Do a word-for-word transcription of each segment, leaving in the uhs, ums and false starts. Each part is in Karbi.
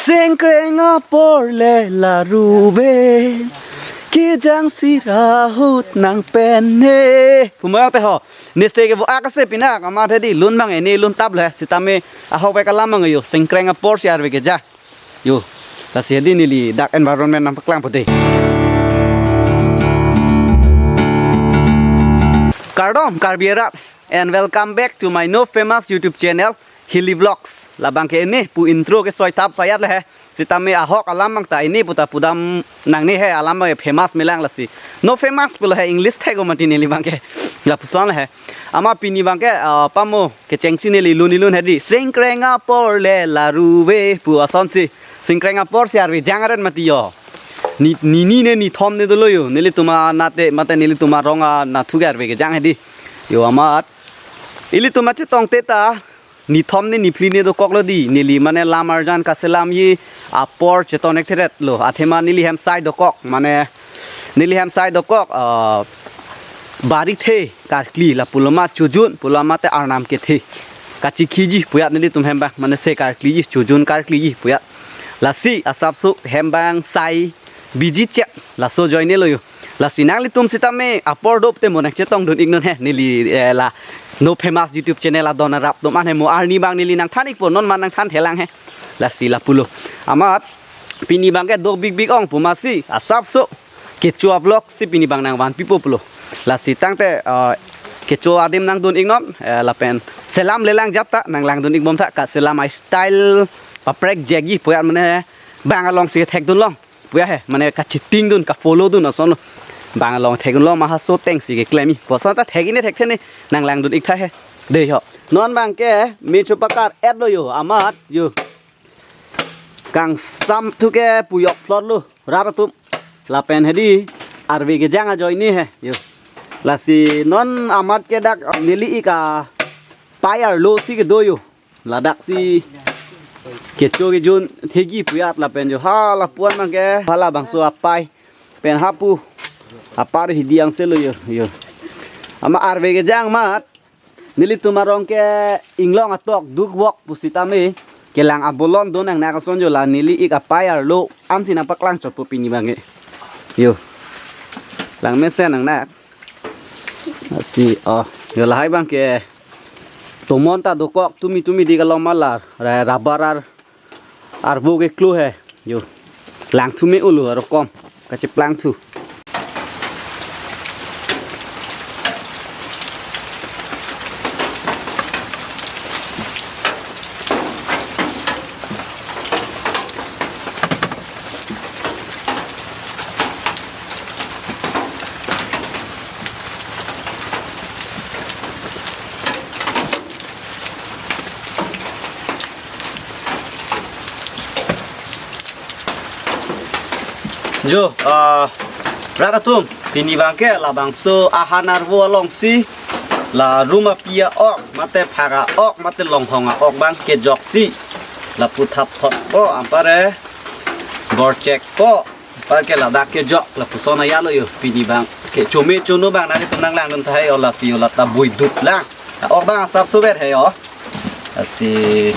Sengkreng apor le laruve, kejang sira ahut nangpenne. Puma te ho. Neste ke bo akase pina kama thedi lun bang ene lun tap le sitame ahok vek alam bang yo sengkreng apor si arve kejang. Yo, lasi hedi neli dak environment nangpaklang pute. Kardom Karbi arat and welcome back to my new famous YouTube channel, Hilly Vlogs. Labang ke ene pu intro ke soi tap payat le he. Sitame ahok alam bang ta ene puta pudam nangne he, alam bang famous melang lasi. New famous pulo he, English thek o mati neli bang ke. Lapuson le he. Amat pini bang ke, ah, pamo kechengsi neli lun ilun hedi. Sengkreng apor le laruve pu asonsi. Sengkreng apor si arve jang aret mati yo. Ni, ni, ni ne ni thom ne dolo yo. Nelitum anat te mate nelitum arong anat thu ke arve kejang hedi. Yo amat. Ilitum achetong te ta ni thom ne ni phli ne dokoklo di. Neli mane lam arjan kaselam ji apor cheton ek theret lo. Athema neli hem sai dokok. Mane neli hem sai dokok, ah, bari the karkli lapulo ma chojun pulo mate arnam kethe. Kachikhiji puyat nelitum hem bang. Mane se karkli ji chojun karkli ji puyat. Lasi asapso hem bang sai biji chek laso joine lo yo. Lasi nanglitum sitame apor dop te mo nangchetong dun iknon he neli, eh, la new famous YouTube channel adon arap dom an he mo arni bang neli nangthan ikpo non man nangthan thelang he. Lasi lapulo. Amat pini bang ke dok bik bik ong puma si asapso kecho a-vlog si pini bang nangvan pipo pulo. Lasi tangte, eh, kecho adim nangdun iknon, eh, lapen selam lelang jat ta nanglangdun ikbom tha kaselam a-style paprek jegi puyat mane bang along si thekdun long. Puya he, mane kachiting dun, ka-follow dun ason lo. Bang along thek lo ma ha so teng si keklem i. Puson ta thek ine thek thene nanglangdun ik tha he. Dei ho. Non bang ke me chupakar et lo yo, amat yo. Kangsam thu ke puyok plot lo, rat atum. Lapen hedi arve kejang ajoine he yo. Lasi non amat ke dak neli ik apei arlo si kedo yo. Ladak si kecho kejun thegi puyat lapen jo ha lapuan bang ke hala bangso apei pen hapu apar hidi angse lo yo yo. Amat arve kejang amat nelitum arong ke inglong atok dukvok pusitame kelang abolon do nangnak ason jo la neli ik apei arlo ansi nangpaklang chotpo pini bang ke yo. Lang mesen nangnak. Lasi, oh, yo lahai bang ke tomon ta dokok tumi tumi di kalom alar, ra-, rabar ar, arvo ke klo he. Yo. Lang thu me ulo arokom. Kacheplang thu. Jo, ah, rat atum, pini bang ke labangso ahan arvo alongsi, la rum api a-ok, mate phak a-ok, mate longhong a-ok bang kejok si, lapu thap thot po, ampare, gorchek po, par ke ladak kejok, lapuson ajat lo yo, pini bang, ke chome chono bang, nanglitum nanglangdun tahai, o lasi yo lata bui dup lang, a-ok bang asapso ber he yo, lasi.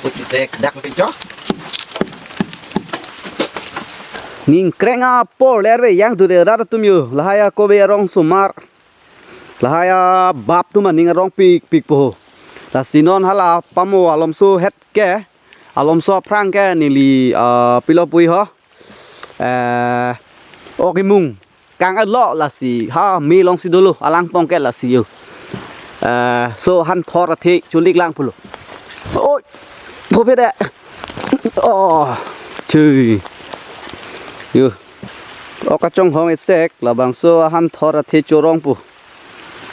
Put sek dak pin cho. Ningkreng apor le arve jang tu de rat atum yo. Lahai a kove arong somar. Lahai abap atum aning arong pikpik po. Lasi non hala pamo alomso het ke. Alomso aphrang ke neli, ah, pilo pui ho. Eh, ok imung. Kang alo lasi ha me alongsi dolo alang pong ke lasi yo. Eh, so han thor athe cholik lang pulo. Oi. Phobe de. Oh. Chui. Yo. Ok kachonghong esek labangso han thor athe chorong pu.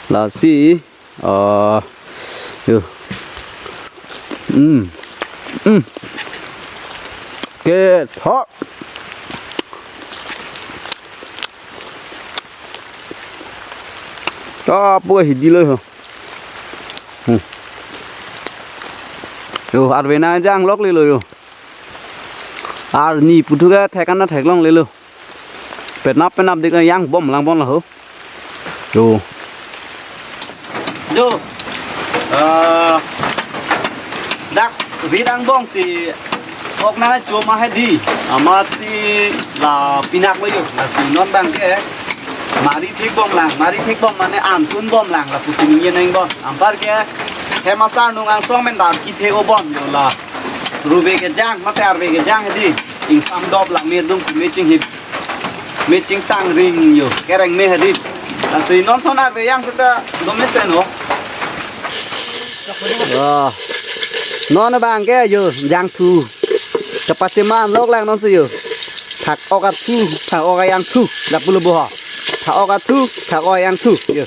Lasi Ah, yo. Hmm. Hmm. Ke thok. Ah, pu hidi lo ho. Hmm. Yo, arve nang jang lok le lo yo. Arni pu thu ke thek an na theklong le lo. Penap penap dik yang bom lang bom la ho. Yo. Yo. Ah, dak rit angbong si ok nangcho ma hedi. Amat si la pinak lo yo. Lasi non abang ke mari thik bom lang, mari thik bom mane antun bom lang lapusi ningje nang bom. Anpar ke hem asarnung angsong pen dar kethe-o bom yo la. Ruve kejang, mate arve kejang hedi. Ingsam dop lang me dung me chinghip. Me chingtang ring yo, kereng me hedi. Lasi non son arve yang seta dome seno. Wah. Non abang ke yo, jangthu. Kapacheman lok lang non si yo. Phak-ok athu, phak-ok ajangthu. Lapu lo bo ha. Phak-ok athu, phak-ok ajangthu. Yo.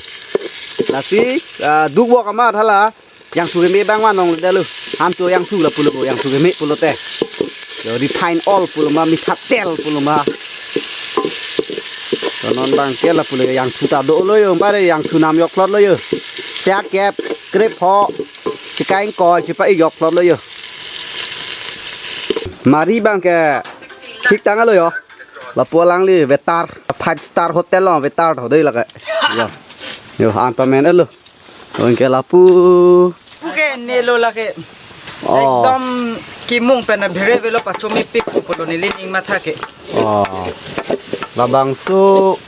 Lasi, ah, duk bok amat hala. Jangthu keme abang vanong le dalo. Ham cho jangthu lapu lo bo, jangthu keme pulote. Yo, refine oil pulo ma, mithaktel pulo ma. To non abang ke lapu lo jangthu ta dolo yo, anpar jangthu nam jokplot lo yo. Sia kep, krep ho, chikaing ko, chipa-ik jokplot lo yo. Mari abang ke, thik tanglo yo. Lapu alangli Vetar, five star hotel lo, Vetar tho dei lake. Yo. Yo, an pamen lo. Anke lapu. Puke nelo lake. Oh. Ekdom kimung pen abhere avelo pachomepik pulo neli ning matha ke. Oh. Labangso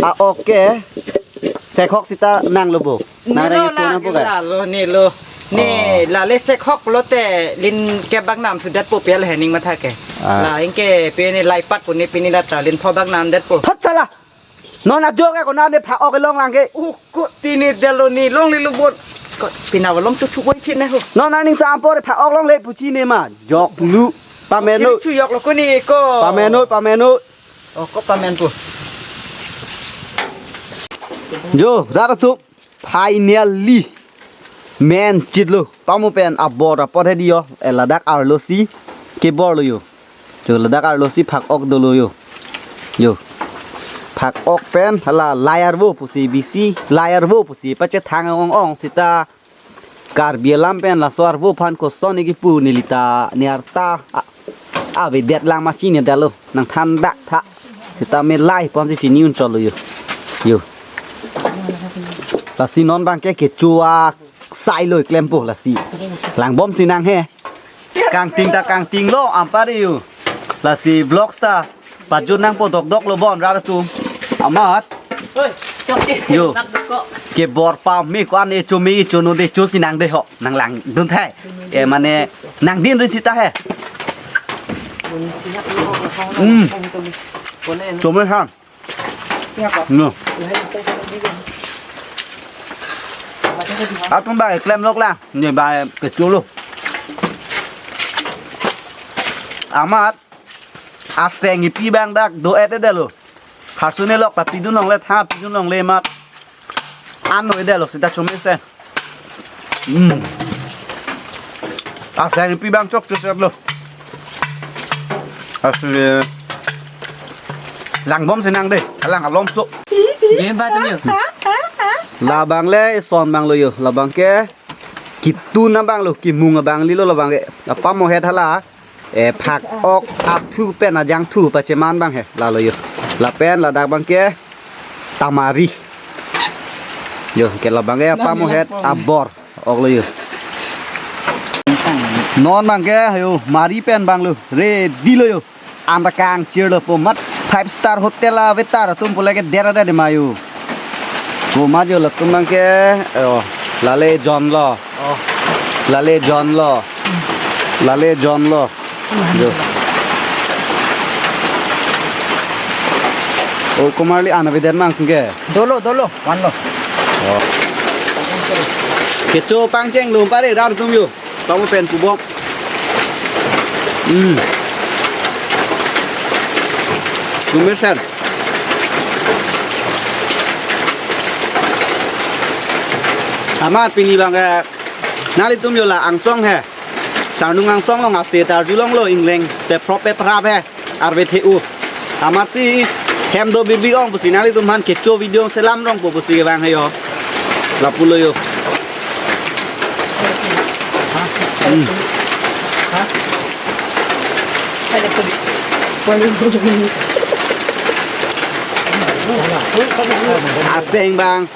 a-ok ke. Sekhok sita nanglo bo. Nang nelo reng la, isu nang puke. Lalo nelo. Ne, oh, lale sekhok lote lin ke bang nam sudat po pial hening matha ke. Ah. La anke pini laipat pu ne pini lata lin pho bang nam dat po. Thot chala. Non ajok ke konat ne phak-ok kelong lang ke. Uko tini delo ni longle lo bon. Ko pina walom tu chukoi kit ne ho. Non aning sa ampor phak-ok longle puchi ne ma. Jok lu. Pamen noi. Chu yok lo ko ni ko. Pamen noi, pamen noi. Oh, ko pamen pu. Jo, rat atum. Finally. Men chit lo. Pamo pen abor apor hedi yo. Eh, ladak arlo si kebor lo yo. Yo, ladak arlo si phak-ok dolo yo. Yo. Phak-ok pen hala lai arvo pusi bisi, lai arvo pusi pachethang ong ong sita Karbi alam pen laso arvo aphan koson ne kipu nelita ne arta a, avedet lang ma chinine detlo nangthan dak tha sita me lai ponsi chini un cholo yo. Yo. Lasi non abang ke kecho asai lo klempo lasi. Langbom si nang he. Kangting ta kangting lo ampari yo. Lasi vlogs ta pajut nangpo dokdok lo bon rat atum. Amat. Oi, chok si. Yo. Nak dok ko. Kebor pame ko-an echo me echo no de cho si nang de ho. Nang langdun thai. Eh, mane nangdin ri sita he. Hmm. Chome han. No. Atum ba klem lok la. Ne ba kecho lo. Amat aseng ipi abang dak do-et-et lo. Harsune lok ta pidun longle tha pidun longle amat. An noi detlo sita chomesen. Hmm. Aseng ipi abang chok chok lo. Asli langbom si nang de, alang alom so. Game ba tum yo. Labang le son abang lo yo, labang ke kitun abang lo, kimung abang lilo labang ke. Apamo het hala. Eh, phak-ok athu pen ajangthu pacheman abang he, lalo yo. Lapen ladak abang ke tamari. Yo, ke labang ke apamo het abor. Ok lo yo. Non abang ke yo, mari pen abang lo. Ready lo yo. An ta kangchir lo po amat. Five star hotel a-waiter atum pule ke dera dera ma yo. Ko ma jo latum abang ke, oh, lale John lo. Oh. Lale John lo. Lale John lo. Jo. Oh, komarli an avedet mang ke. Dolo, dolo, one lo. Oh. Kecho pangcheng lo pare rat atum yo. Pamo pen pubok. Hmm. Tumesen. Amat pini abang ke nanglitum yo la angsong he. Sarnung angsong along ase ta arjulong lo ingleng. Peprop peprap he. Arve the-o. Amatsi hem do bibi ong pusi nanglitum aphan kecho video selam rongpo pusi kevang he yo. Lapu lo yo. Hmm. Aseng bang.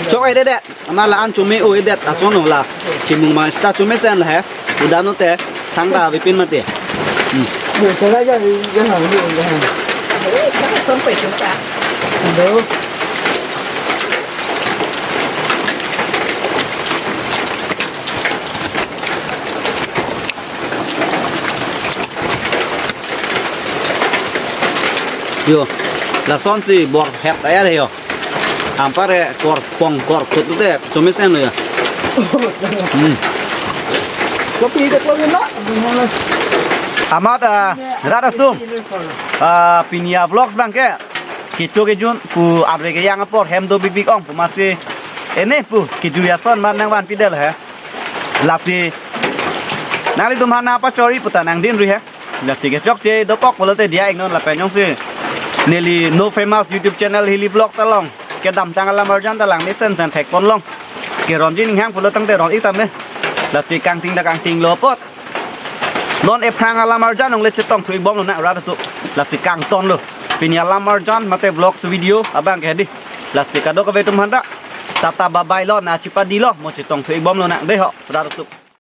Chok ai dedet. Ama la-an chome o edet ason lo la. Chimung ma sta chome sen la he. Udam lo te. Thangta bipin mati. Hmm. Yo, lasonsi bor het ayar yo. Ampare kor pong kor kut te chomesen lo ya. Hmm. Kopi ke kopi no. Amat, ah, rat atum. Ah, pini a-vlogs bang ke. Kecho kejun pu abre kejang apor hem do big big ong pu masi. Ene pu kejui ason man nangvanpidel he. Lasi nanglitum aphan nangpachori puta nangdinri he. Lasi kechokche dokok pulote diya iknon lapen jongsi neli No Famous YouTube channel Hilly Vlogs along kedamtang alam arjan ta langmesen sen thekpon long. Keronji ninghang pulo tangte ron ik tame. Lasi kangting ta kangting lo apot. Non ephrang alam arjan ongle chetongthu ikbom lonang rat atum. Lasi kangton lo. Pini alam arjan mate vlogs video abang ke hedi. Lasi kadokave atum aphanta tata bye bye lo, na chipadi lo, mo chetongthu ikbom lonang dei ho rat atum.